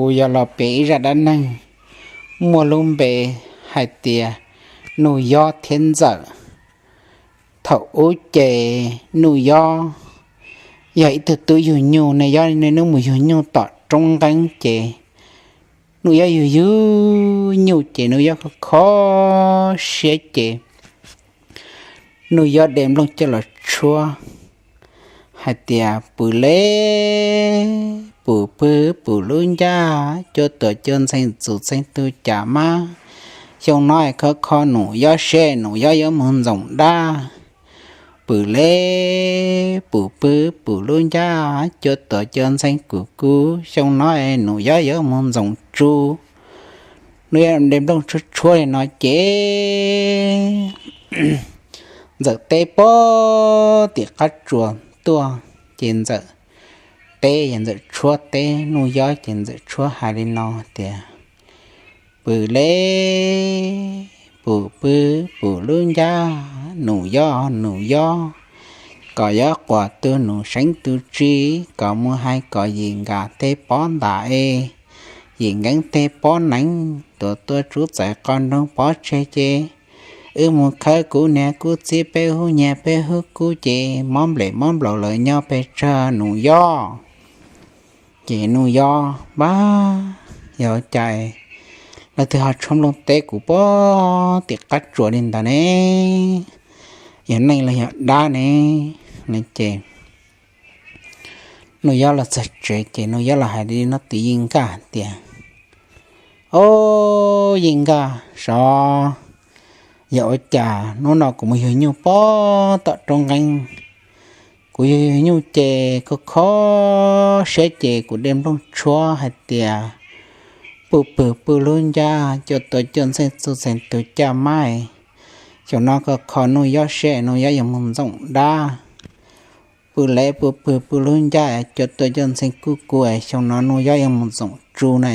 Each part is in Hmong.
Kuv yuav los piav ib zaj dab neeg muaj lub npe hais tias Nuj Yob thiab Ntxawm. Thaum ub ces Nuj Yob yog ib tug tub yug nyuj, Nuj Yob niaj hnub mus yug nyuj tom roob nqeeb ces Nuj Yob yug yug nyuj ces Nuj Yob kho kho siab ces Nuj Yob de nplooj coj los tshuab hais tias, pwm le, pum pw, pum lub ncaj, cua tuam cua ntxhee txum txhee tu cas mab, xyoo no es khov kho Nuj Yob seb Nuj Yob yuav mus ntxoom dab. Pwm le, pum pw, pum lub ncaj, cua tuam cua ntxhee kuv kub, xyoo no es Nuj Yob yuav mus ntxoom tsu. Nuj Yob de nplooj tshuab tshuab li no ces Ntxawm teb pog tim qab tsuas tuaj ces Ntxawm teb, Ntxawm tshuab teb Nuj Yob ces Ntxawm tshuab hais li no tias, pwm le, pum pw, pum lub ncaj, Nuj Yob, Nuj Yob, kom yuav quas tu Nuj Seev tu tsi, kom mus hais kom Yim Nkaj tej pob ntam es, Yim Nkeeb tej pob neev, tuav tuaj tsub txais qos nroog pov tseg ces wb mus khawb kuv niag kub txib peb hub nyiag peb hub kub ces mob nplem mob nplaum lawm nyob pes tsawg Nuj Yob. Ces Nuj Yob npab, yog cas leej twg ho tshuab nplooj teb kuv pog tim qab tsuas li ntawd ne? Yog neeg los yog dab ne? Ces Nuj Yob los txog tsev ces Nuj Yob los hais li no tim Yim Nkaj tias, o, Yim Nkaj, sov, yog ua cas hnub no kuv mus yug nyuj pog tom roob nqeeb, kuv yug yug nyuj ces kho kho siab ces kuv de nplooj tshuab hais tias, pum pw, pum lub ncaj, cua tuam cua ntxhee txum txhee tu cas mab, xyoo no kho kho Nuj Yob seb Nuj Yob yuav mus ntxoom dab. Pwm le, pum pw, pum lub ncaj, cua tuam cua ntxhee kuj kub, xyoo no Nuj Yob yuav mus ntxoom tsu na.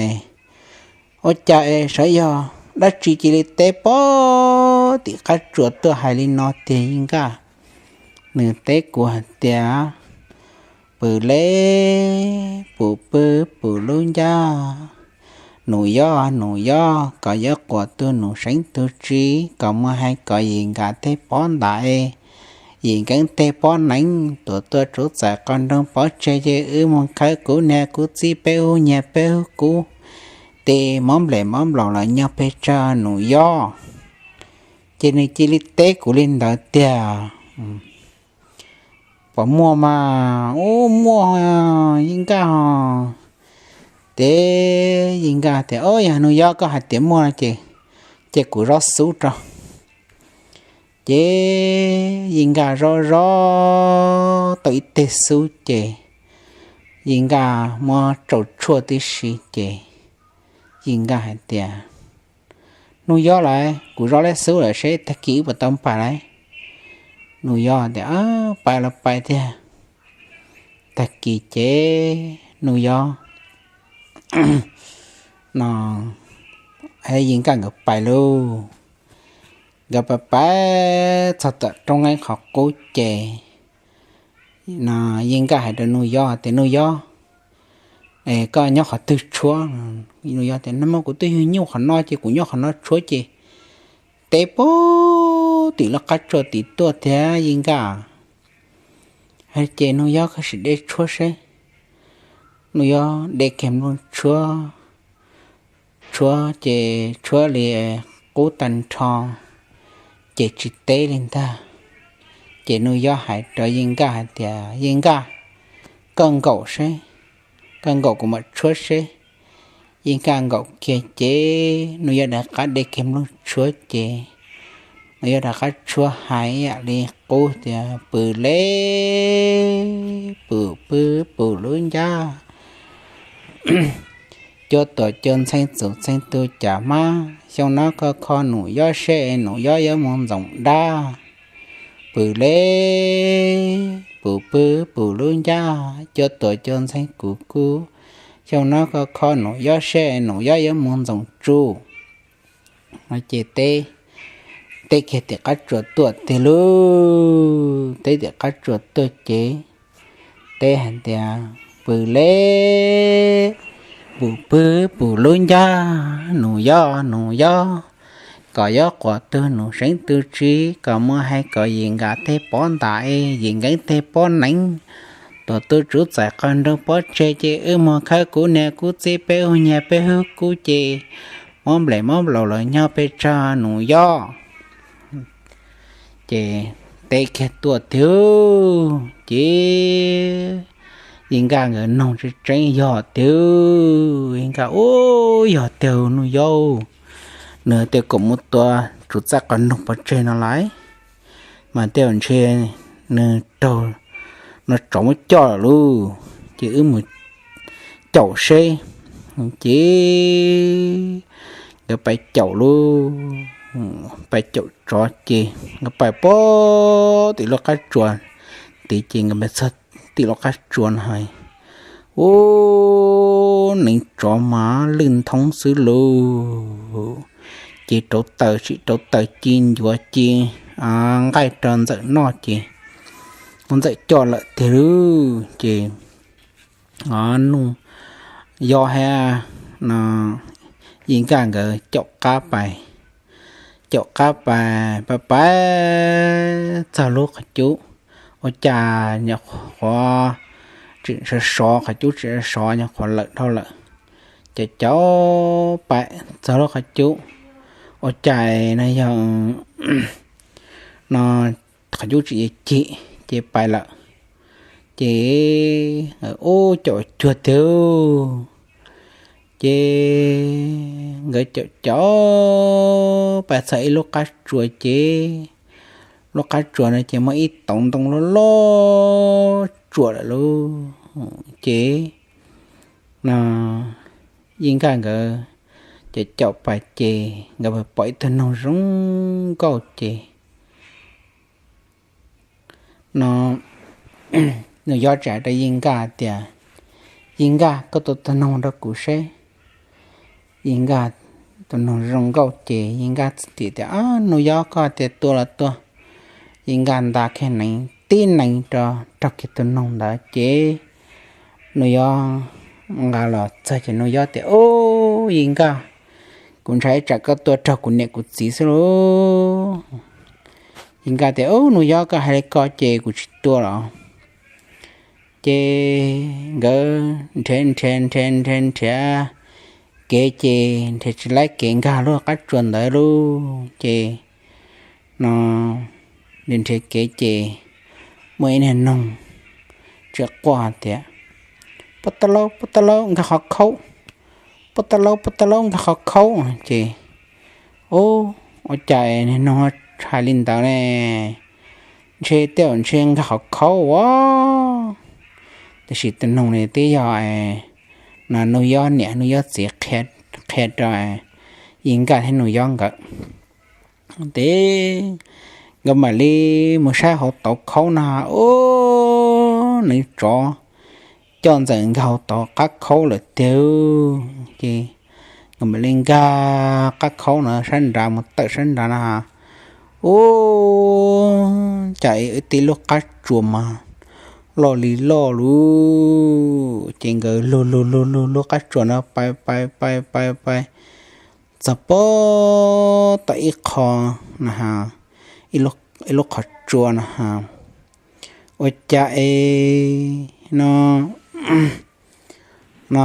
Ua cas es sav yog dab tsi cia li teb pog tim qab tsuas tuaj hais li no tiag Yim Nkaj? Nws teb kuv hais tias, pwm le, pum pw, pum lub ncaj, Nuj Yob, Nuj Yob, kom yuav quas tu Nuj Seev tu tsi, kom mus hais kom Yim Nkaj tej pob ntam es, Yim Nkeeb tej pob neev, tuav tuaj tsub txais qos nroog pov tseg ces wb mus khawb kuv niag kub txib peb hub nyiag peb hub kub, tes mob nplem mob nplaum lawm nyob pes tsawg Nuj Yob. Ces nws cia li teb kuv li ntawd tiag. Puas muaj mas? Ub, muaj, Yim Nkaj ho. Ces Yim Nkaj tias, o, yog Nuj Yob koj hais tias muaj no ces, ces kuv zov xub rau. Ces Yim Nkaj zov zov tau ib teg xub ces Yim Nkaj muab tsaus tshuaj tib si ces Yim Nkaj hais tias, Nuj Yob lawm, kuv zov leb xub lawm seb tag kis wb puas tau pais lawm. Nuj Yob tias, pais los pais tiag. Tag kis ces Nuj Yob no, Yim Nkaj nkawd pais lauj. Nkawd pais pais txog tom roob nqeeb qhov qub ces no Yim Nkaj hais rau Nuj Yob tias, Nuj Yob, koj nyob qhov twg tshuab? Nuj Yob tias, nag hmo kuv twb yug nyuj qhov no ces kuv nyob qhov no tshuab ces teb pog tim lub qab tsuas tim tuaj tiag Yim Nkaj. Ces Nuj Yob koj sim de tshuab seb. Nuj Yob de kiag nplooj tshuab, tshuab ces tshuab li qub tag nrho ces tsis teb li ntag. Ces Nuj Yob hais rau Yim Nkaj hais tias, Yim Nkaj, koj nkaum seb, koj nkaum kuv mam tshuab seb. Yim Nkaj nkaum kiag ces Nuj Yob rov qab de kiag nplooj tshuab ces Nuj Yob rov qab tshuab hais ib yam li qub tias, pwm le, pum pw, pum lub ncaj, cua tuam cua ntxhee txum txhee tu cas mab, xyoo no kho kho Nuj Yob seb Nuj Yob yuav mus ntxoom dab. Pwm le, pum pw, pum lub ncaj, cua tuam cua ntxhee kuv kub, xyoo no kho kho Nuj Yob seb Nuj Yob yuav mus ntxoom tsu. No ces teb, teb kiag tim qab tsuas tuaj tiag lauj. Teb tim qab tsuas tuaj ces teb hais tias, pwm le, Pum pwg pum lub ncag, nus yob nus yob, kom yob quas tug nus seev tug tsi, kom muaj hais kom Yim Nkaj tej pov ntas es Yim Nkeeb tej pov neev. Tuam tub tswv txais qhov nroog pov tseg ces wb mus khawb kuv niam kuv txiv peb hu nyiaj peb hu kub ces mob nplej mob nplaum los nyob peb tsog nus yob. Ces teb kiag tuaj tiag ces Yim Nkaj nkawd noog tseeb tseeb yog tiag, Yim Nkaj ub yog tiag nus yob. Nws tias kom mus tua tswv txais qhov nroog pov tseg no lais, mas tej zaum ntshe nws raug no tsov muab coj lawm lauj, ces wb mus caum seb. Ces nkawd pais caum lauj, pais caum tsov ces nkawd pais pem tim lub qab tsuas tid ces nkawd pais txog tim lub qab tsuas no hais, ub, neev tsov mas lwj nthoob xwb lauj. Ces rauv taws tsim rauv taws ci ncuav ci nqaij rau Ntxawm noj ces ua Ntxawm coj lawm tiag lauj. Ces nus yob thiab no Yim Nkaj nkawd caum qab pais, caum qab pais pais pais txog lub qhov cub, ua cas nyuam qhuav tsis sov sov, qhov cub tsis sov sov, nyuam qhuav lawm dhau lawm. Ces caum pais txog lub qhov cub, ua cas no yog no qhov cub tsis yuav cim ces pais lawm. Ces ub caum cuag tiag, ces nkawd caum caum pais txog ib lub qab tsuas ces lub qab tsuas no ces muaj ib tauv ntoo loj loj tsuam lawm lauj. Ces no Yim Nkaj nkawd caum caum pais ces nkawd pom ib tug noog zoo nkauj ces no nus yob txawm hais rau Yim Nkaj tias, Yim Nkaj, koj tua tus noog rau kuv seb. Yim Nkaj, tus noog zoo nkauj ces Yim Nkaj txawm tias, nus yob, koj tias tua los tua. Yim Nkaj nta kiag neev tib neev rau, raug kiag tus noog ntawd ces nus yob nqa los txog ces nus yob tias, ub, Yim Nkaj, kuv ntshai ib tsam koj tua raug kuv niam kuv txiv xwb lauj. Yim Nkaj tias, ub, nus yob, koj hais li ko ces kuv tsis tua los. Ces nkawd nrhiav nrhiav nrhiav nrhiav nrhiav kev ces nrhiav tsis laib kev nkag lub qab tsuas ntawd lauj. Ces no nrhiav nrhiav kev ces muaj ib niag noog tseem quaj tias, pub tab laub, pub tab laub, nkag qhov khaub, pub tab laub, pub tab laub, nkag qhov khaub. Ces ub, ua cas niag noog hais li ntawd ne? Ntshe tej zaum ntshe nkag qhov khaub as. Tiam sis tus noog ne twb yog no nus yob niam nus yob txiv qhia rau Yim Nkaj thiab nus yob nkawd. Ces nkawd mam li mus saib hauv tauv khaub no, ub, neev tsov coj Ntxawm nkag hauv tauv qab khaub lawm tiag. Ces nkawd mam li nkag qab khaub no sab nrad mus tawm sab nrad no, ub, cas ib tib lub qab tsuas mas loj li loj lauj. Ces nkawd lug lug lug lug lub qab tsuas no pais pais pais pais pais txog pem tom ib qho no, ib lub qhov tsua no, ua cas es no no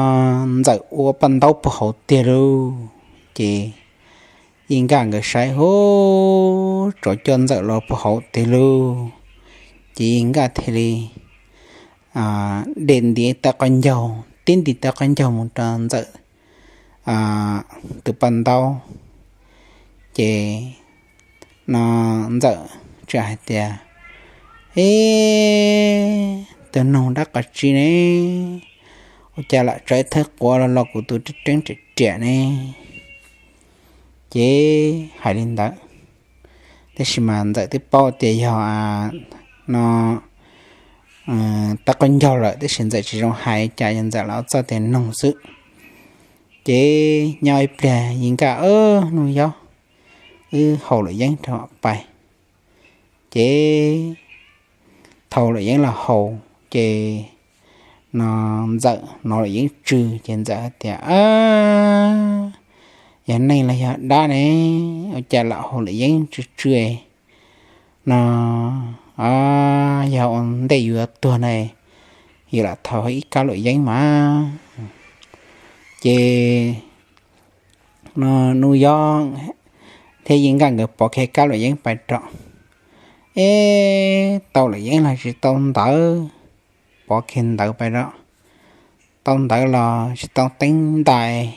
Ntxawm ua paj ntaub puag hauv tiag lauj. Ces Yim Nkaj nkawd saib, ub, tsov coj Ntxawm los puag hauv tiag lauj. Ces Yim Nkaj thiaj li de nti tawb qaub ncaug, tib nti tawb qaub ncaug mus rau Ntxawm tus paj ntaub. Ces no Ntxawm txawm hais tias, ib, tus noog dab qas tsi ne, ua cas lam tso ib thawj quav los los kuv tus reeb riam riam ne? Ces hais li ntawd, tab sis mas Ntxawm twb paub tias yog no tawb qaub ncaug lawm, tab sis Ntxawm tsis zoo hais cas, yog Ntxawm los txoj tias noog xwb. Ces nyob ib pliag Yim Nkaj, nus yob, wb haus luam yeeb rau pais. Ces thaum luam yeeb los haus ces no Ntxawm hnov lawm yeeb tsw ces Ntxawm hais tias, Yog neeg los yog dab ne, ua cas lam haus lawm yeeb tsw tsw no? Yog ua ntej yus yuav tuag na, yus lam thau ib kab luam yeeb mas. Ces no Nuj Yob thiab Yeej Nkaj nkawd pov kiag kab luam yeeb pais rau, eb, tau luam yeeb los tsis tau ntawv, pov kiag ntawv pais rau, tau ntawv los tsis tau teeb ntais,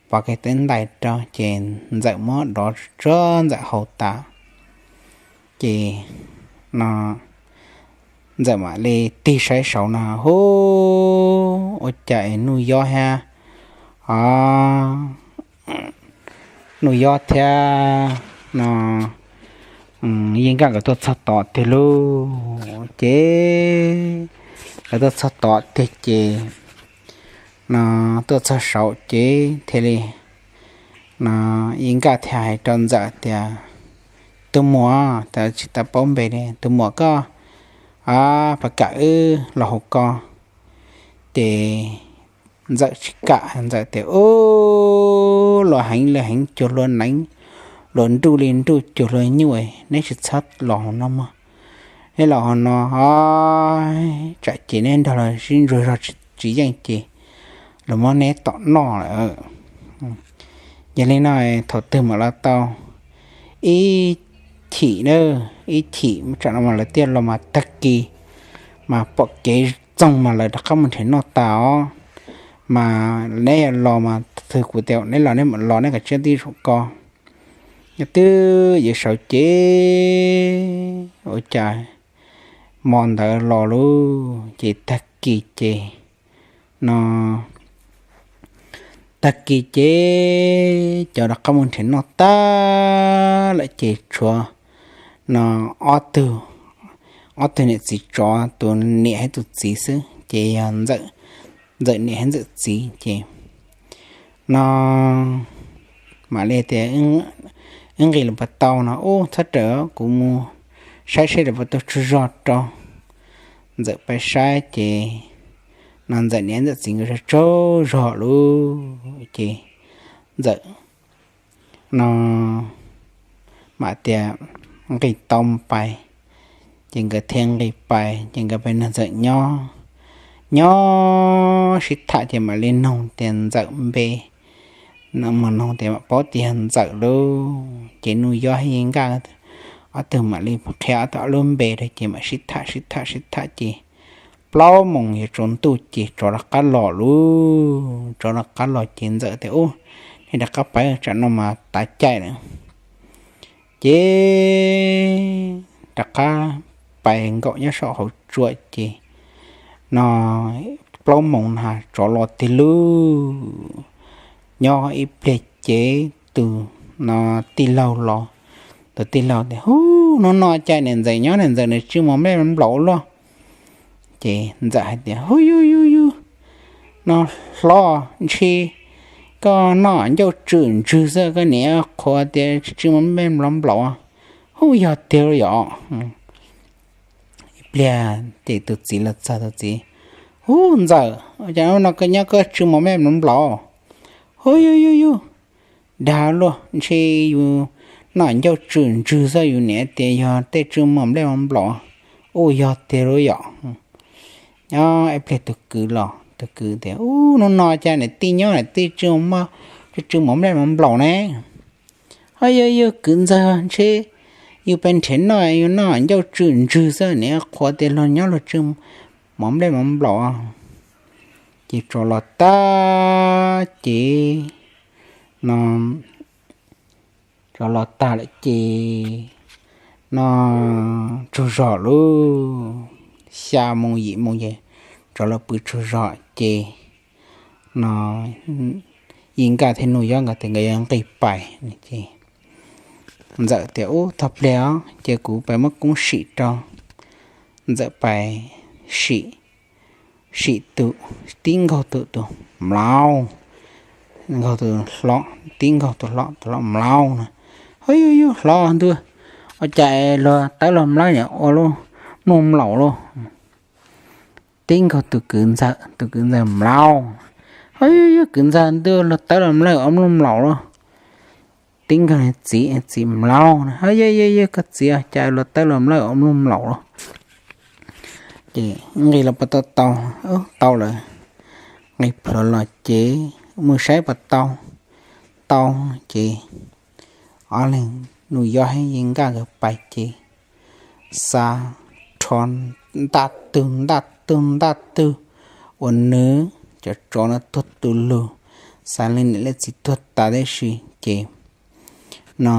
pov kiag teeb ntais rau ces Ntxawm muab dov tsuag Ntxawm haus tas. Ces no Ntxawm mam li tig saib saud no, hu, ua cas Nuj Yob thiab, o, Nuj Yob thiab no Yeej Nkaj nkawd tuaj txog tod tiag lauj. Ces nkawd tuaj txog tod tiag ces no tuaj txog saud ces thiaj li no Yeej Nkaj thiaj hais rau Ntxawm tias, Tus muam, tsis tau paub npe li, tus muam koj, a, puas kam wb los hauv ko? Ces Ntxawm tsis kam, Ntxawm tias, Ub, luag heev li heev cuag luag neev, luag nruj li nruj cuag luag nyuj, neb tsis txhob los hauv no mog. Neb los hauv no, tsam ces neb nrog luag sib ntsuas zog tsis yeej ces luag muab neb tom noj lawm. Yog li no thaum twg mam los tau ib chim na, ib chim tsam no mas lawv thiaj los mas tag kis mas pom kev txoog mas lawv rov qab mus nrhiav noj tas os. Mas neb los mas thaum twg kuv tias neb los neb mam los, neb kav tsij tib zaug ko. Yog twb yuav sawv ces ua cas hmo ntawd los lauj, ces tag kis ces no tag kis ces cov rov qab mus nrhiav noj tag lawm ces tshuav no ob tug, ob tug niam txiv tsov, tus niam thiab tus txiv xwb ces yog Ntxawm niam thiab Ntxawm txiv ces no mam li tias, Wb nqis los puas tau? No, Ub, txhob rawm, kuv mus saib seb lawv puas tau tsaug zog rau. Ntxawm pais saib ces no Ntxawm niam Ntxawm txiv nkawd tsaug zog lauj ces Ntxawm no mam tias, Nqis tau pais. Ces nkawd thiaj nqis pais ces nkawd pais nrog Ntxawm nyob, nyob sib tham ces mam li noog tias Ntxawm npe, mus noog tias mam paub tias yog Ntxawm lauj. Ces Nuj Yob thiab Yeej Nkaj ob tug mam li qhia ob tug ob lub npe rau ces mam sib tham sib tham sib tham ces plaub moos yuav tsaus ntuj ces tsov rov qab los lauj. Tsov rov qab los ces Ntxawm tias, Ub, nej rov qab pais, tsam no mas tav caij lawm. Ces rov qab pais nkaum nyob saum hauv tsua ces no plaub moos na tsov los tiag lauj. Nyob ib pliag ces tus no tij laug los, tus tij laug tias, Ub, hnub no cas niam Ntxawm nyob niam Ntxawm nws tsw mos nplej nplaum luaj. Ces Ntxawm hais tias, Hu, yug yug yug, no hlob, ntshe koj noj ncauj tsw ntswg xwb koj niam qhuav tias tsw mos nplej nplaum nplaum. Hu, yog tiag yom. Ib pliag ces tus txiv los txog, tus txiv, Ub, Ntxawm, cas no koj nyob koj tsw mos nplej nplaum nplaum? Hu, yug yug yug, dag luaj, ntshe yus noj ncauj tsw ntswg xwb, yus niam tias yog tej tsw mos nplej mos nplaum. Ub, yog tiag lauj yom. Nyob ib pliag tus kwv los, tus kwv tias, Ub, hnub no cas niam tij nyob niam tij tsw mos nplej mos nplaum ne? Ho yog yus kwv Ntxawg ntshe yus pes nrhiav noj yus noj ncauj tsw ntswg xwb, niam qhuav tias luag nyob luag tsw mos nplej mos nplaum. Ces tsov los tag ces no, tsov los tag lawm ces no tsaug zog lauj, xya moos yim moos ces tsov los pw tsaug zog ces no Yij Nkaj thiab Nuj Yob nkawd tias nkawd yuav nqis pais ces Ntxawm tias, Ub, tog pliag os, ces kuv pais muab koob sim rau. Ntxawm pais sim, sim tus, tib nkaug tus tus mlaus, nkaug tus hlob, tib nkaug tus hlob, tus hlob mlaus na. Ho yug yug, hlob ntuj, ua cas luag tawb luag mlaub niam ua luaj, muaj mlaus lauj. tib nkaug tus kwv ntxawm, tus kwv ntxawm mlaus. Hos yog yog kwv ntxawg ntuj, luag tawb los mlawj ob mloog mlaum lauj. Tib nkaug niag txiv, txiv mlaus na, hos yog yog yog koj txiv, cas luag tawb los mlawj ob mloog mlaum lauj. Ces nqis los puas tau tau, tau lawm. Nqis plhuav los ces mus saib puas tau, tau ces ob leeg Nuj Yob thiab Yeej Nkaj nkawd pais ces xa rho ntaj tug ntaj tug ntaj tug uas nws cov tsov no tuag tu lug, xa leej niam leej txiv tuag tas tib si ces no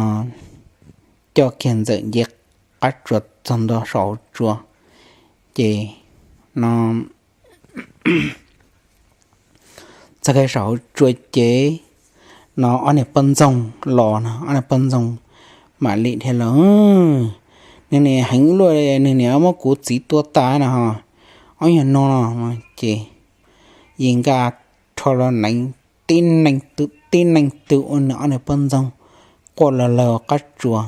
coj kiag Ntxawm nce qab tsuas txog ntua saum hauv tsua ces no txog kiag saum hauv tsua ces no ob niag poj ntxoog los no, ob niag poj ntxoog mam li dhia los, nws niam heev luaj, nws niam muab kuv txiv tua tas no, ob yog no no ces Yeej Nkaj rho los neev tib neeg tug tib neeg tug ua nws ob niag poj ntxoog quaj los lawg qab tsuas.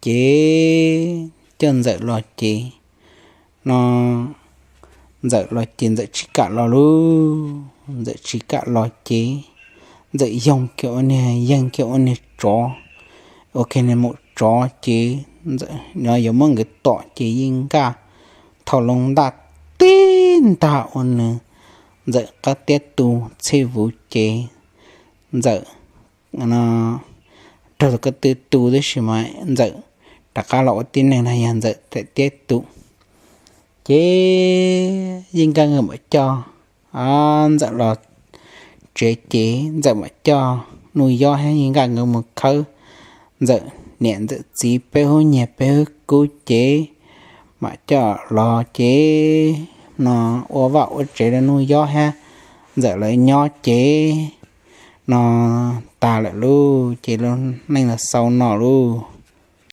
Ces coj Ntxawm los ces no Ntxawm los ces Ntxawm tsis kam los lauj, Ntxawm tsis kam los ces Ntxawm yoog kiag ua niag, yeeg kiag ua niag tsov, ua kiag niag maum tsov ces no yuav muab nkawd tom ces Yeej Nkaj thau loo ntaj tib ntag ua nws Ntxawm qab tiab tu txhij vuv ces Ntxawm no raug tus ko tw tu tib si mas Ntxawm rov qab los ua tib neeg na yog Ntxawm daim tiab tu. Ces Yeej Nkaj nkawd mam coj Ntxawm los tsev ces Ntxawm mam coj Nuj Yob thiab Yeej Nkaj nkawd mus khawb Ntxawm niam Ntxawm txiv peb hub nyiag peb hub kub ces mam coj los ces no ua vaj ua tsev rau Nuj Yob thiab Ntxawm lawv nyob ces no tag lawm lauj, ces lub neej los xaus no lauj.